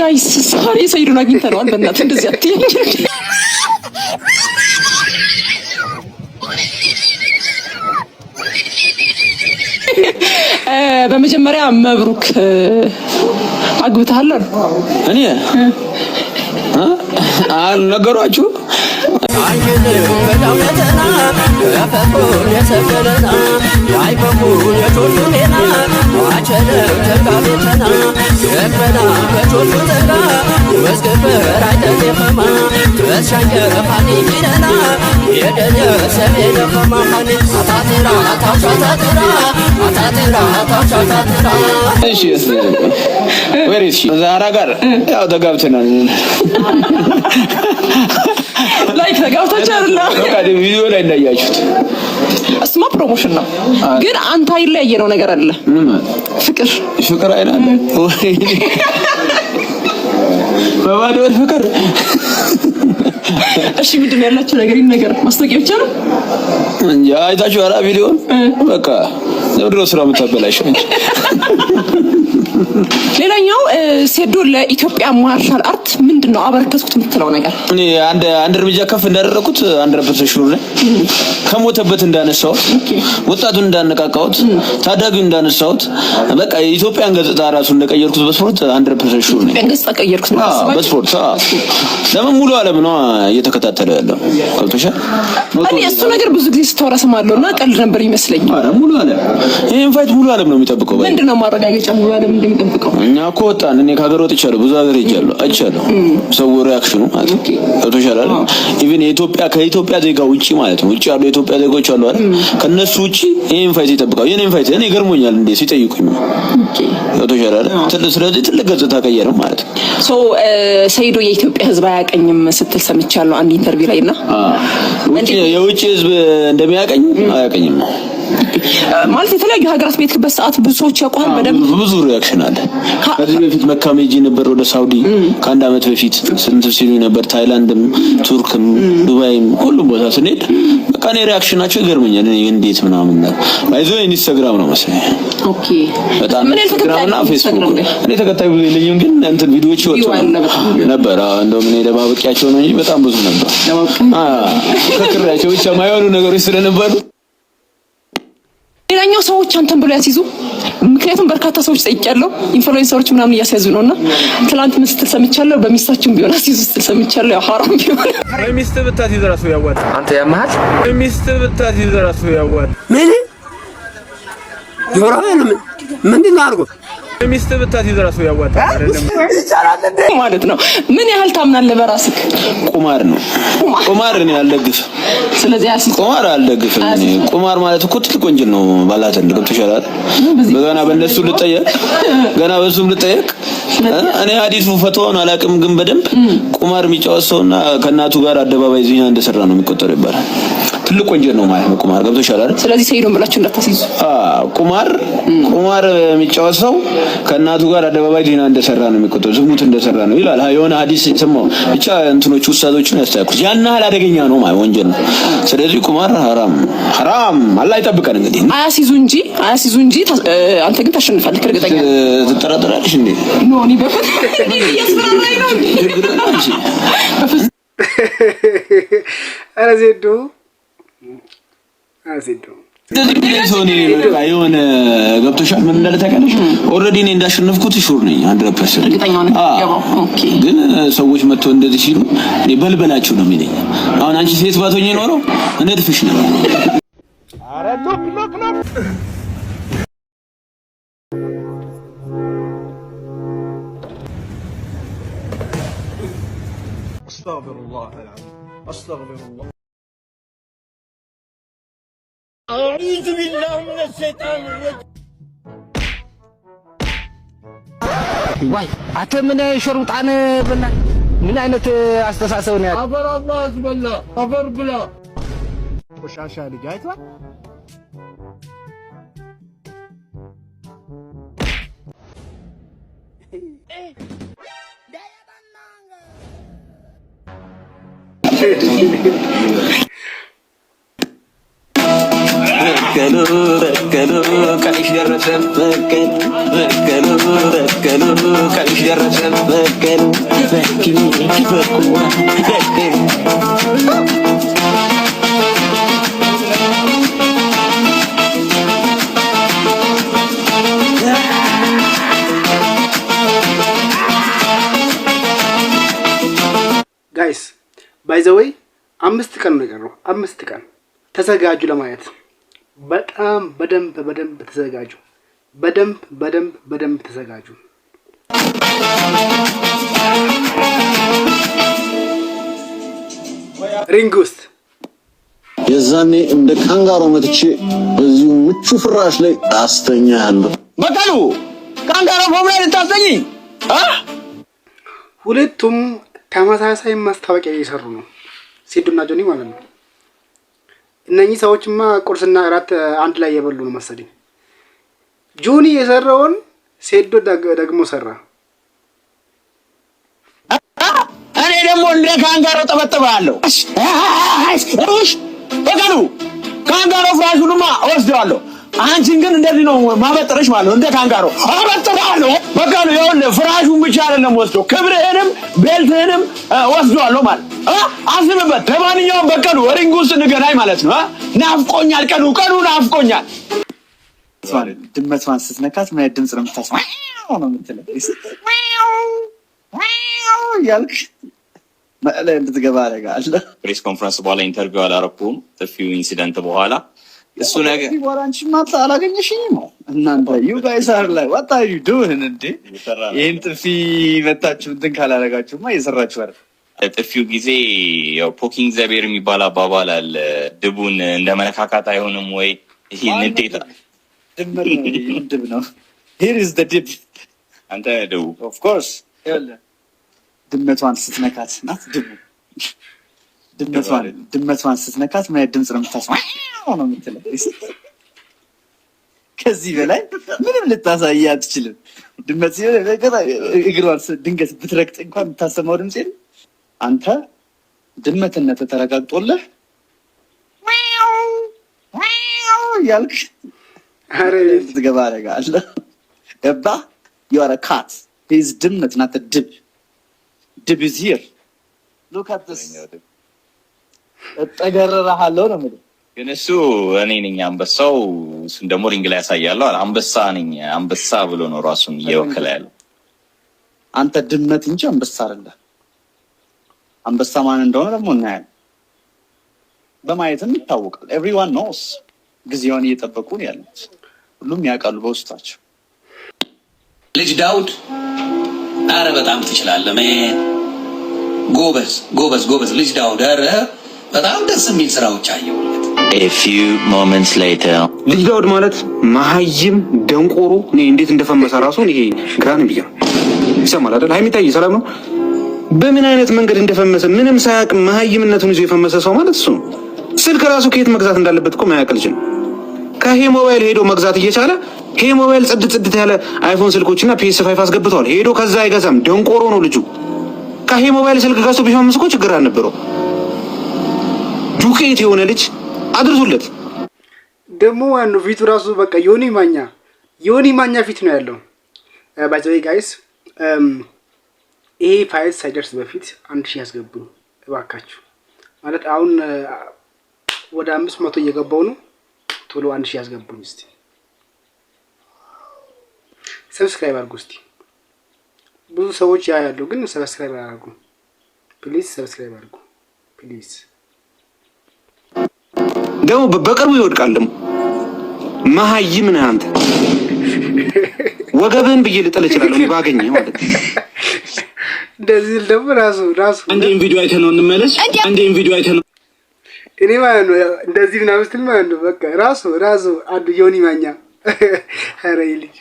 Guys፣ ዛሬ ሰይዱን አግኝተነዋል። በእናትህ እንደዚህ አትይኝ። በመጀመሪያ መብሩክ፣ አግብተሃል አሉ። እኔ ነገሯችሁ። እሺ ወይስ ዛራ ጋር ያው ተጋብተናል። Like ተጋብታችሁ አይደለም? በቃ ቪዲዮ ላይ እንዳያችሁት። እሱማ promotion ነው። ግን አንተ አይን ላይ ያየነው ነገር አለ። ፍቅር። ፍቅር አይን አለ በባዶ ፍቅር። እሺ፣ ምንድን ነው ያላችሁ ነገር? ይነገር። ማስታወቂያ ብቻ ነው። እንጂ አይታችሁ ኧረ ቪዲዮን በቃ ለምንድን ነው ስራ የምታበላሸው እንጂ። ሌላኛው ሴዶ ለኢትዮጵያ martial art ምንድን ነው አበረከትኩት የምትለው ነገር? እኔ አንድ አንድ እርምጃ ከፍ እንዳደረኩት 100% sure ነኝ። ከሞተበት እንዳነሳሁት፣ ወጣቱን እንዳነቃቃሁት፣ ታዳጊውን እንዳነሳሁት፣ በቃ የኢትዮጵያን ገጽታ ራሱ እንደቀየርኩት በስፖርት 100% sure ነኝ። ኢትዮጵያን ገጽታ ቀየርኩት ነው? አዎ፣ በስፖርት አዎ። ለምን ሙሉ ዓለም ነው እየተከታተለ ያለው፣ ገብቶሻል? እኔ እሱ ነገር ብዙ ጊዜ ስታወራ እሰማለሁ እና ቀልድ ነበር ይመስለኝ። ኧረ ሙሉ ዓለም ይሄን fight ሙሉ ዓለም ነው የሚጠብቀው። ባይ ምንድን ነው ማረጋገጫ ሙሉ ዓለም እንደሚጠብቀው? እኛ እኮ ወጣን። እኔ ከሀገር ወጥቻለሁ፣ ብዙ ሀገር ሄጃለሁ፣ አይቻለሁ። ሰው reaction ኑ ማለት ነው፣ ገብቶሻል አይደል? Even የኢትዮጵያ ከኢትዮጵያ ዜጋ ውጪ ማለት ነው፣ ውጪ ያሉ የኢትዮጵያ ዜጎች አሉ አይደል? ከነሱ ውጪ ይሄን fight ይጠብቃል። የኔን fight እኔ ገርሞኛል እንዴ ሲጠይቁኝ ነው። ገብቶሻል አይደል? ስለዚህ ትልቅ ገጽታ ቀየርም ማለት ነው። So ሰይዶ የኢትዮጵያ ሕዝብ አያቀኝም ስትል ሰምቻለሁ አንድ interview ላይ እና የውጭ ሕዝብ እንደሚያቀኝ አያቀኝም ነው። ማለት የተለያዩ ሀገራት በሄድክበት ሰዓት ብዙ ሰዎች ያውቁሃል በደንብ? ብዙ reaction አለ። ከዚህ በፊት መካ ሄጄ ነበር ወደ ሳውዲ ከአንድ አመት በፊት፣ ስንት ሲሉ ነበር። ታይላንድም፣ ቱርክም፣ ዱባይም ሁሉም ቦታ ስንሄድ በቃ እኔ reaction ናቸው ይገርመኛል። እኔ እንዴት ምናምን ነው አይዞ ኢንስታግራም ነው መሰለኝ። በጣም ምን ያህል ተከታይ ኢንስታግራም እና አለ ፌስቡክ። ኢንስታግራም ላይ? እኔ ተከታይ ብዙ የለኝም፣ ግን እንትን ቪዲዮዎች ይወጡ አለ በጣም። ነበር። አዎ፣ እንደውም እኔ ደባብቄያቸው ነው እንጂ በጣም ብዙ ነበር። ከክሬያቸው ብቻ የማይሆኑ ነገሮች ስለነበሩ። ሌላኛው ሰዎች አንተን ብሎ ያስይዙ። ምክንያቱም በርካታ ሰዎች ጠይቄያለሁ፣ influencer ኦች ምናምን እያስያዙ ነው እና ትላንት ምን ስትል ሰምቻለሁ፣ በሚስታችን ቢሆን አስይዙ ስትል ሰምቻለሁ። ያው ሐራም ቢሆን። ሚስት ብታስይዝ ራሱ ያዋጣል። አንተ ያመሃል። ሚስት ብታስይዝ ራሱ ያዋጣል። ምን ጆሮ ምንድን ነው አድርጎ? ሚስት ብታስይዝ ራሱ ያዋጣል። አይደለም? ማለት ነው። ምን ያህል ታምናለህ በራስህ? ቁማር ነው። ቁማር እኔ አልደግፍም። ስለዚህ አስይዙ። ቁማር አልደግፍም። እኔ ቁማር ማለት እኮ ትልቅ ወንጀል ነው። ባላተን ገብቶሻል አይደል? ገና በእነሱ ልጠየቅ፣ ገና በሱም ልጠየቅ። እኔ ሀዲሱ ፈትዋውን አላውቅም፣ ግን በደንብ ቁማር የሚጫወት ሰውና ከእናቱ ጋር አደባባይ ዚና እንደሰራ ነው የሚቆጠረው ይባላል። ትልቅ ወንጀል ነው ማለት ነው ቁማር። ገብቶሻል አይደል? ስለዚህ ሰይዶን ብላችሁ እንዳታስይዙ። አዎ፣ ቁማር የሚጫወት ሰው ከእናቱ ጋር አደባባይ ዚና እንደሰራ ነው የሚቆጠረው፣ ዝሙት እንደሰራ ነው ይላል። የሆነ ሀዲስ ሰማሁ። ብቻ እንትኖች ኡስታዞች ነው ያስተካክሉት። ያን ያህል አደገኛ ነው ማለት ወንጀል ነው። ስለዚህ ቁማር ሐራም ሐራም፣ አላህ ይጠብቀን እንግዲህ። አያስይዙ እንጂ፣ አያስይዙ እንጂ አንተ ግን ታሸንፋለህ፣ እርግጠኛ ነኝ። ትጠራጠራለሽ እንዴ? No፣ እኔ በፍጹም፣ እያስፈራራኝ ነው እንዴ? በፍጹም። ኧረ ዜዶ፣ ኧረ ዜዶ። እንደዚህ የሚለኝ ሰው እኔ በቃ የሆነ ገብቶሻል። ምን እንዳለ ታውቂያለሽ? Already እኔ እንዳሸነፍኩት sure ነኝ 100%። እርግጠኛ ሆነህ ገባው። Okay። ግን ሰዎች መጥተው እንደዚህ ሲሉ እኔ በልበላችሁ ነው የሚለኝ። አሁን አንቺ ሴት ባትሆኚ ኖሮ እነድፍሽ ነበር። ኧረ look, look, look. أستغفر الله العظيم، أستغفر الله. أعوذ بالله من الشيطان الرجيم. ዋይ አንተ ምን ሸርሙጣን፣ ምን አይነት አስተሳሰብ ነው ያለው? አፈር አላህ አስበላ፣ አፈር ብላ። ቆሻሻ ልጅ አይቷል። በቀሉ በቀሉ። በቀሉ፣ ቀንሽ ደረሰ በቀሉ፣ በቀሉ፣ በቀሉ፣ ቀንሽ ደረሰ በቀሉ፣ በቀሉ፣ በቀሉ። Guys, by the way, 5 ቀን ነው የቀረው። 5 ቀን ተዘጋጁ ለማየት። በጣም በደንብ በደንብ ተዘጋጁ። በደንብ በደንብ በደንብ ተዘጋጁ። Ring ውስጥ የዛኔ እንደ ካንጋሮ መጥቼ በዚሁ ምቹ ፍራሽ ላይ አስተኛለሁ። በቀሉ፣ ካንጋሮ foam ላይ ልታስተኝ? ሁለቱም ተመሳሳይ ማስታወቂያ እየሰሩ ነው። ሴዱና ጆኒ ማለት ነው። እነኚህ ሰዎችማ ቁርስና እራት አንድ ላይ የበሉ ነው መሰለኝ። ጆኒ የሰራውን ሴዶ ደግሞ ሰራ። እኔ ደግሞ እንደ ካንጋሮ ጠበጥብሃለሁ። በቀሉ፣ ካንጋሮ ፍራሹንማ እወስደዋለሁ። አንቺን ግን እንደዚህ ነው ማበጥረሽ ማለት ነው። እንደ ካንጋሮ አበጥርሃለሁ። በቀሉ፣ ይኸውልህ ፍራሹን ብቻ አይደለም ወስዶ ክብርህንም belt ህንም ወስደዋለሁ ማለት አስብበት። ለማንኛውም በቀሉ፣ ring ውስጥ እንገናኝ ማለት ነው። ናፍቆኛል፣ ቀኑ ቀኑ ናፍቆኛል። ድመቷን ስትነካት ምን አይነት ድምፅ ነው የምታሰማው? ነው የምትለው እያልክ መቀለ እንድትገባ አደርጋለሁ። Press conference በኋላ interview አላረኩም። ጥፊው incident በኋላ እሱ ነገር በኋላ አንቺማ አላገኘሽኝም። እናንተ you guys are like, what are you doing እንዴ? ይህን ጥፊ መታችሁ እንትን ካላደረጋችሁማ እየሰራችሁ አይደል? ጥፊው ጊዜ ያው poking the bear የሚባል አባባል አለ። ድቡን እንደ መነካካት አይሆንም ወይ? ይሄ ንዴት ድመት ነው፣ ድብ ነው። Here is the ድብ። አንተ ድቡ። Of course። ድመቷን ስትነካት ናት ድቡ። ድመቷን ስትነካት ምን አይነት ድምፅ ነው የምታሰማው? ነው የምትለው። ከዚህ በላይ ምንም ልታሳይ አትችልም። ድመት ሲሆን እግሯን ድንገት ብትረግጥ እንኳን የምታሰማው ድምፅ የለም። አንተ ድመትነት ተረጋግጦልህ እያልክ ትገባ አደርጋለሁ። ገባህ? You are a cat. He's ድመት, not a ድብ። ድብ is here. Look at this. እጠገረርሃለሁ ነው የምልህ። ግን እሱ እኔ ነኝ አንበሳው፣ እሱን ደግሞ ring ላይ ያሳያለሁ አለ። አንበሳ ነኝ አንበሳ ብሎ ነው ራሱን እየወከለ ያለው። አንተ ድመት እንጂ አንበሳ አይደለም። አንበሳ ማን እንደሆነ ደግሞ እናያለን። በማየትም ይታወቃል። Everyone knows። ጊዜዋን እየጠበቁ ነው ያሉት። ሁሉም ያውቃሉ በውስጣቸው። ልጅ ዳውድ፣ አረ በጣም ትችላለህ። Man፣ ጎበዝ ጎበዝ ጎበዝ ልጅ ዳውድ፣ አረ በጣም ደስ የሚል ስራዎች አየሁለት። A few moments later. ልጅ ዳውድ ማለት መሀይም ደንቆሮ፣ እኔ እንዴት እንደፈመሰ ራሱ ይሄ ግራ ነው የሚገርም። ይሰማል አይደል? ሀይሚታዬ ሰላም ነው። በምን አይነት መንገድ እንደፈመሰ ምንም ሳያውቅ መሀይምነቱን ይዞ የፈመሰ ሰው ማለት እሱ ነው። ስልክ ራሱ ከየት መግዛት እንዳለበት እኮ ማያውቅ ልጅ ነው። ከሄ ሞባይል ሄዶ መግዛት እየቻለ፣ ሄ ሞባይል ጽድት ጽድት ያለ iPhone ስልኮችና PS5 አስገብተዋል። ሄዶ ከዛ አይገዛም። ደንቆሮ ነው ልጁ። ከሄ ሞባይል ስልክ ገዝቶ ቢፈምስ እኮ ችግር አልነበረው። ዱቄት የሆነ ልጅ አድርሱለት። ደግሞ ዋናው ፊቱ ራሱ በቃ ዮኒ ማኛ ዮኒ ማኛ ፊት ነው ያለው። By the way guys፣ ይሄ fight ሳይደርስ በፊት 1000 ያስገቡኝ እባካችሁ። ማለት አሁን ወደ 500 እየገባው ነው። ቶሎ 1000 ያስገቡኝ እስቲ። Subscribe አድርጉ እስቲ። ብዙ ሰዎች ያያሉ ግን subscribe አያደርጉም። Please subscribe አድርጉ please። ደግሞ በቅርቡ ይወድቃል። ደግሞ መሀይም ነህ አንተ። ወገብህን ብዬ ልጥል እችላለሁ ባገኘህ ማለት ነው። እንደዚህ ደግሞ ራሱ ራሱ አንዴን ቪዲዮ አይተህ ነው እንመለስ። አንዴን ቪዲዮ አይተህ ነው እኔ ማለት ነው እንደዚህ ምናምን ስትል ማለት ነው በቃ ራሱ ራሱ አንዱ ዮኒ ማኛ፣ ኧረ ልጅ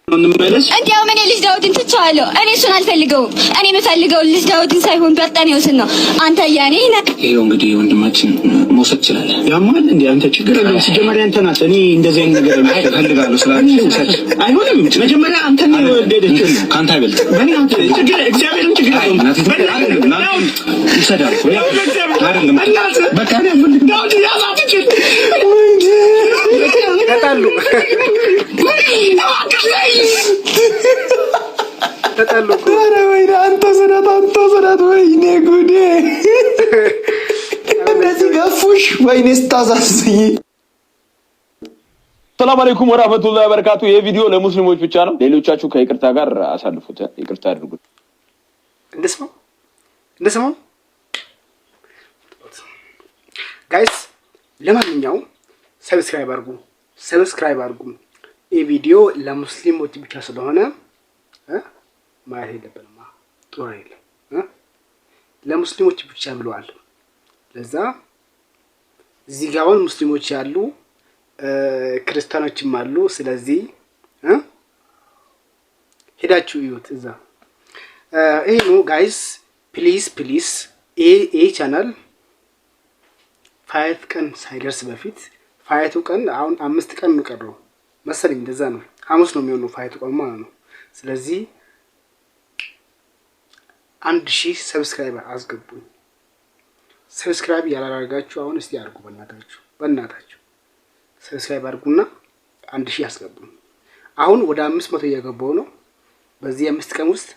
እንመለስ። እንዲያውም እኔ ልጅ ዳውድን ትቼዋለሁ። እኔ እሱን አልፈልገውም። እኔ የምፈልገው ልጅ ዳውድን ሳይሆን በርጠኔዎስን ነው። አንተ ያኔ ነህ። ይኸው እንግዲህ ወንድማችን መውሰድ ትችላለህ። ያማል እንዴ አንተ? ችግር የለውም። ሲጀመር ያንተ ናት። እኔ እንደዚህ አይነት ነገር እፈልጋለሁ ስላልሽ ውሰድ። አይሆንም። መጀመሪያ አንተ ነው የወደደችው። ከአንተ አይበልጥም። በእኔ አንተ ችግር እግዚአብሔርን ችግር የለውም። ውሰድ አልኩህ። አይደለም በቃ እኔ አልፈልግም። ዳውድ ያዛት። ተጣሉ። እባክሽ ነይ። ተጣሉ እኮ። ኧረ ወይኔ አንተ ስዳት፣ አንተ ስዳት፣ ወይኔ ጉዴ! እንደዚህ ገፉሽ፣ ወይኔ ስታሳዝኝ። ሰላም አለይኩም ወራህመቱላሂ ወበረካቱ። ይህ ቪዲዮ ለሙስሊሞች ብቻ ነው። ሌሎቻችሁ ከይቅርታ ጋር አሳልፉት፣ ይቅርታ አድርጉት። እንስማው እንስማው guys። ለማንኛውም subscribe አድርጉ፣ subscribe አድርጉ። ይህ ቪዲዮ ለሙስሊሞች ብቻ ስለሆነ ማየት የለብንም፣ ጥሩ አይደለም። ለሙስሊሞች ብቻ ብለዋል። ለዛ እዚህ ጋ አሁን ሙስሊሞች ያሉ ክርስቲያኖችም አሉ። ስለዚህ ሄዳችሁ እዩት እዛ። ይሄ ነው guys። Please, please፣ ይሄ channel fight ቀን ሳይደርስ በፊት፣ fight ኡ ቀን አሁን 5 ቀን ነው ቀረው መሰለኝ፣ እንደዛ ነው። ሐሙስ ነው የሚሆነው fight ኡ ቀን ማለት ነው። ስለዚህ 1000 subscriber አስገቡኝ። Subscribe ያላደረጋችሁ አሁን እስቲ አድርጉ፣ በእናታችሁ በእናታችሁ subscribe አድርጉና 1000 አስገቡኝ። አሁን ወደ 500 እየገባው ነው። በዚህ 5 ቀን ውስጥ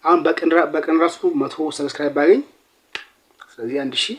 አሁን በቀን ራሱ 100 subscribe ባገኝ ስለዚህ 1000